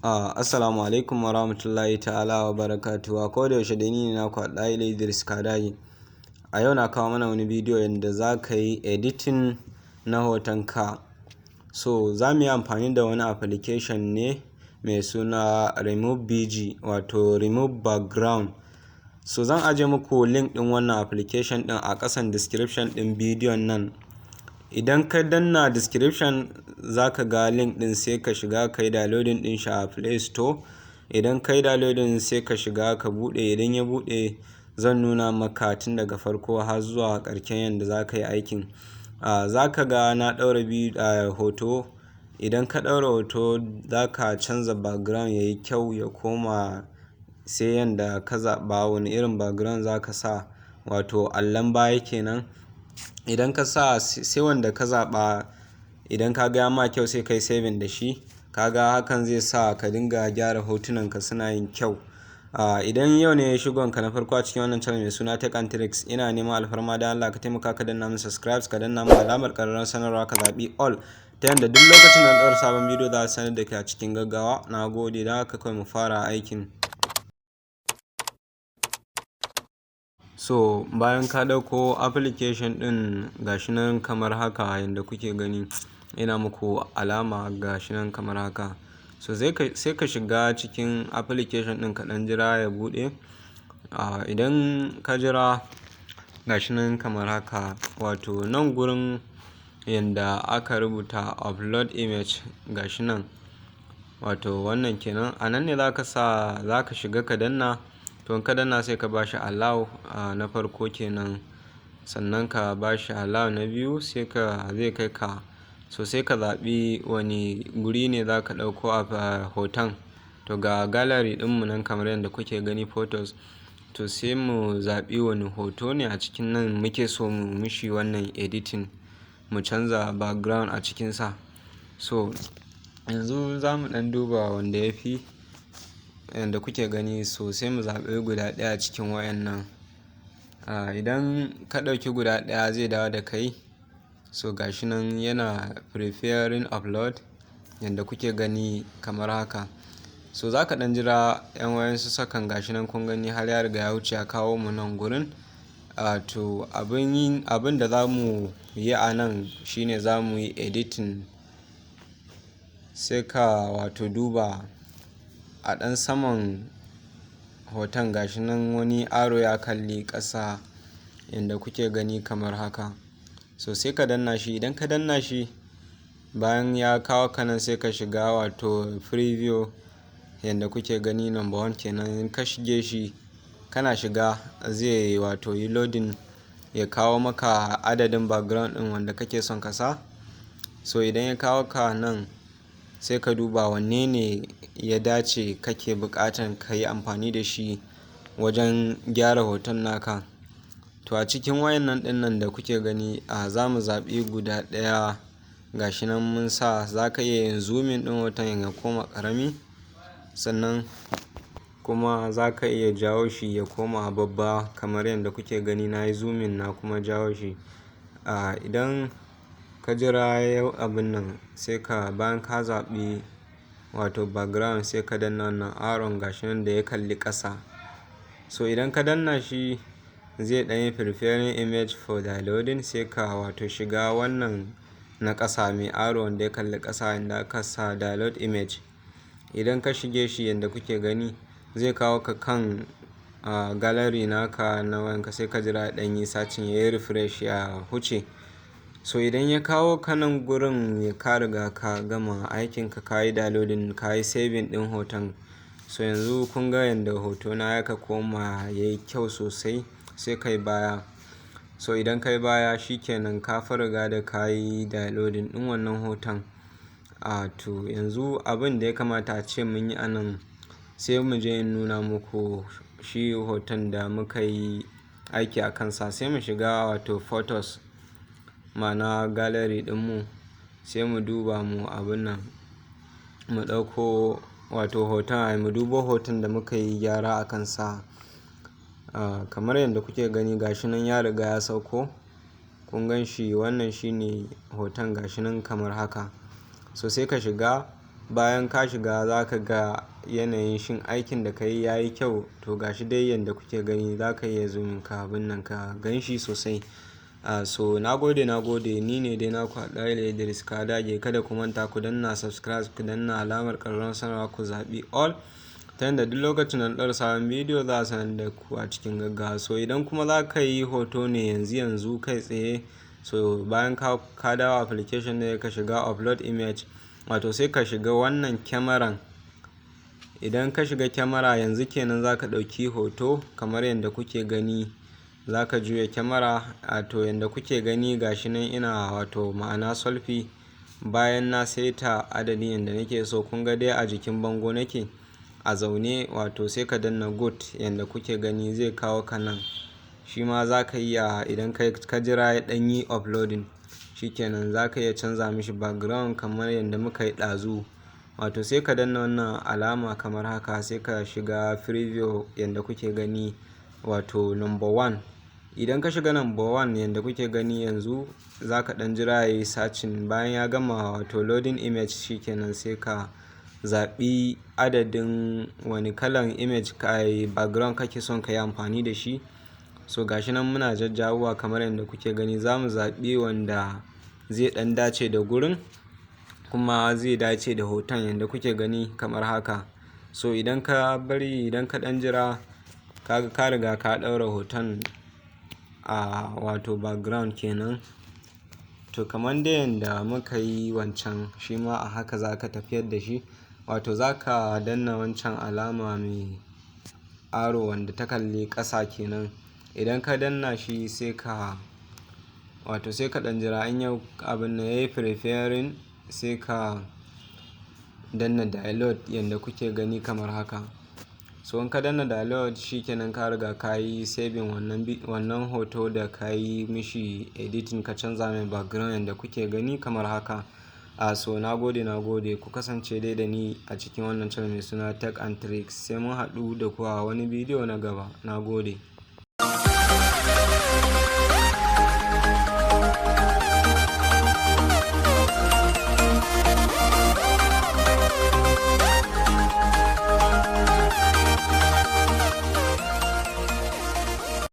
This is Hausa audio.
Assalamu alaikum wa rahmatullahi ta'ala wa barakatuhu. A koda yaushe dai ni ne naku Ɗahir Idris Kadayi. A yau na kawo mana wani bidiyo yanda za ka yi editing na hotonka. So za mu yi amfani da wani application ne mai suna Remove BG, wato Remove Background. So zan aje muku link ɗin wannan application ɗin a ƙasan description ɗin bidiyon nan. Idan ka danna description, za ka ga link ɗin, sai ka shiga ka yi downloading ɗin shi a Play Store. Idan ka yi downloading, sai ka shiga ka buɗe. Idan ya buɗe, zan nuna maka tun daga farko har zuwa ƙarshen yanda za ka yi aikin. Za ka ga na ɗaura hoto. Idan ka ɗaura hoto, za ka canza background ya yi kyau, ya koma sai yanda ka zaɓa wani irin background za ka sa, wato allon baya kenan. Idan ka sa, sai wanda ka zaɓa, idan ka ga ya ma kyau, sai ka yi saving da shi. Ka ga hakan zai sa ka dinga gyara hotunanka suna yin kyau. Idan yau ne shigonka na farko a cikin wannan channel mai suna Tech and Tricks, ina neman alfarma da Allah ka taimaka ka danna mun subscribe, ka danna mun alamar ƙararrawar sanarwa, ka zaɓi all, ta yanda duk lokacin da na ɗaura sabon bidiyo za a sanar da kai a cikin gaggawa. Na gode. Don haka kawai mu fara aikin. So bayan ka ɗauko application ɗin, gashi nan kamar haka yanda kuke gani, ina muku alama, gashi nan kamar haka. So sai ka shiga cikin application ɗin, ka ɗan jira ya buɗe. Idan ka jira, gashi nan kamar haka, wato nan gurin yanda aka rubuta "upload image", gashi nan, wato wannan kenan. A nan ne za ka sa, za ka shiga ka danna. To in ka danna, sai ka ba shi allow na farko kenan, sannan ka ba shi allow na biyu, sai ka zai kai ka. So sai ka zaɓi wani guri ne za ka ɗauko a hoton. To ga gallery ɗinmu nan kamar yadda kuke gani, photos. To sai mu zaɓi wani hoto ne a cikin nan muke so mu mishi wannan editing, mu canza background a cikinsa. So yanzu za mu ɗan duba wanda ya fi, yanda kuke gani. So sai mu zaɓi guda ɗaya cikin wayannan. Idan ka ɗauki guda ɗaya, zai dawo da kai. So gashi nan yana preparing upload, yanda kuke gani kamar haka. So za ka ɗan jira 'yan wayansu sakan. Gashi nan kun gani, har ya riga ya wuce, ya kawo mu nan gurin. To abin yi, abin da za mu yi a nan shine za mu yi editing. Sai ka wato duba a ɗan saman hoton, gashi nan wani arrow ya kalli ƙasa, yanda kuke gani kamar haka. So sai ka danna shi. Idan ka danna shi, bayan ya kawo ka nan, sai ka shiga wato preview, yanda kuke gani, number one kenan. In ka shige shi, kana shiga, zai wato yi loading, ya kawo maka adadin background ɗin wanda kake son ka sa. So idan ya kawo ka nan, sai ka duba wanne ne ya dace kake buƙatan ka yi amfani da shi wajen gyara hoton naka. To a cikin wayannan ɗin nan da kuke gani, a za mu zaɓi guda ɗaya. Gashi nan mun sa. Za ka iya yin zooming ɗin hoton ya koma ƙarami, sannan kuma za ka iya jawo shi ya koma babba, kamar yadda kuke gani, na yi zooming na kuma jawo shi. Idan ka jira yau abun nan, sai ka, bayan ka zaɓi wato background, sai ka danna wannan arrow, gashi nan, da ya kalli ƙasa. So idan ka danna shi, zai ɗan yi preparing image for downloading. Sai ka wato shiga wannan na ƙasa mai arrow wanda ya kalli ƙasa, inda aka sa "download image". Idan ka shige shi, yanda kuke gani, zai kawo ka kan gallery naka na wayanka. Sai ka jira ya ɗan yi searching, ya yi refresh, ya huce. So idan ya kawo ka nan gurin, ya ka riga ka gama aikinka, ka yi downloading, ka yi saving ɗin hoton. So yanzu kun ga yanda hotona ya ka koma, ya yi kyau sosai. Sai ka yi baya. So idan ka yi baya, shikenan, ka fa riga da ka yi downloading ɗin wannan hoton. To yanzu abin da ya kamata a ce mun yi a nan, sai mu je in nuna muku shi hoton da muka yi aiki a kansa. Sai mu shiga wato photos, ma'ana gallery ɗinmu, sai mu duba mu abun nan, mu ɗauko wato hoton, mu dubo hoton da muka yi gyara a kansa. Kamar yadda kuke gani, gashi nan ya riga ya sauko. Kun gan shi, wannan shine hoton, gashi nan kamar haka. So sai ka shiga. Bayan ka shiga, za ka ga yanayin shin aikin da ka yi ya yi kyau. To, gashi dai yanda kuke gani, za ka iya zooming ka abin nan ka gan shi sosai. So na gode, na gode. Ni ne dai naku Ɗahir Idris Ka Dage. Kada ku manta ku danna subscribe, ku danna alamar ƙararrawar sanarwa, ku zaɓi all, ta yanda duk lokacin da na ɗaura sabon bidiyo za a sanar da ku a cikin gaggawa. So idan kuma za ka yi hoto ne yanzu yanzu kai tsaye, so bayan ka dawo application ne, ka shiga upload image, wato sai ka shiga wannan kyamaran. Idan ka shiga kyamara yanzu kenan, za ka ɗauki hoto kamar yadda kuke gani. Za ka juya kyamara a to yadda kuke gani, gashi nan ina, wato ma'ana selfie. Bayan na saita adadin yadda nake so, kun ga dai a jikin bango nake a zaune, wato sai ka danna good. Yadda kuke gani, zai kawo ka nan. Shi ma za ka iya, idan ka jira ya ɗan yi uploading, shikenan, za ka iya canza mishi background kamar yadda muka yi ɗazu. Wato sai ka danna wannan alama kamar haka, sai ka shiga preview yadda kuke gani, wato number one. Idan ka shiga number one yadda kuke gani yanzu, za ka ɗan jira ya yi searching. Bayan ya gama, wato loading image, shikenan, sai ka zaɓi adadin wani kalan image ka yi background kake son ka yi amfani da shi. So gashi nan muna jajjawowa kamar yadda kuke gani. Za mu zaɓi wanda zai ɗan dace da gurin kuma zai dace da hoton yadda kuke gani kamar haka. So idan ka bari, idan ka ɗan jira, ka riga ka ɗaura hoton a wato background kenan. To, kamar dai yanda muka yi wancan, shi ma a haka za ka tafiyar da shi. Wato za ka danna wancan alama mai arrow wanda ta kalli ƙasa kenan. Idan ka danna shi, sai ka, wato sai ka ɗan jira in yau abin nan yayi preparing, sai ka danna download yanda kuke gani kamar haka. So in ka danna download, shikenan, ka riga ka yi saving wannan hoto da ka yi mishi editing, ka canza mai background yanda kuke gani kamar haka. A so na gode, na gode. Ku kasance dai da ni a cikin wannan channel mai suna Tech and Tricks. Sai mun haɗu da ku a wani bidiyo na gaba. Na gode.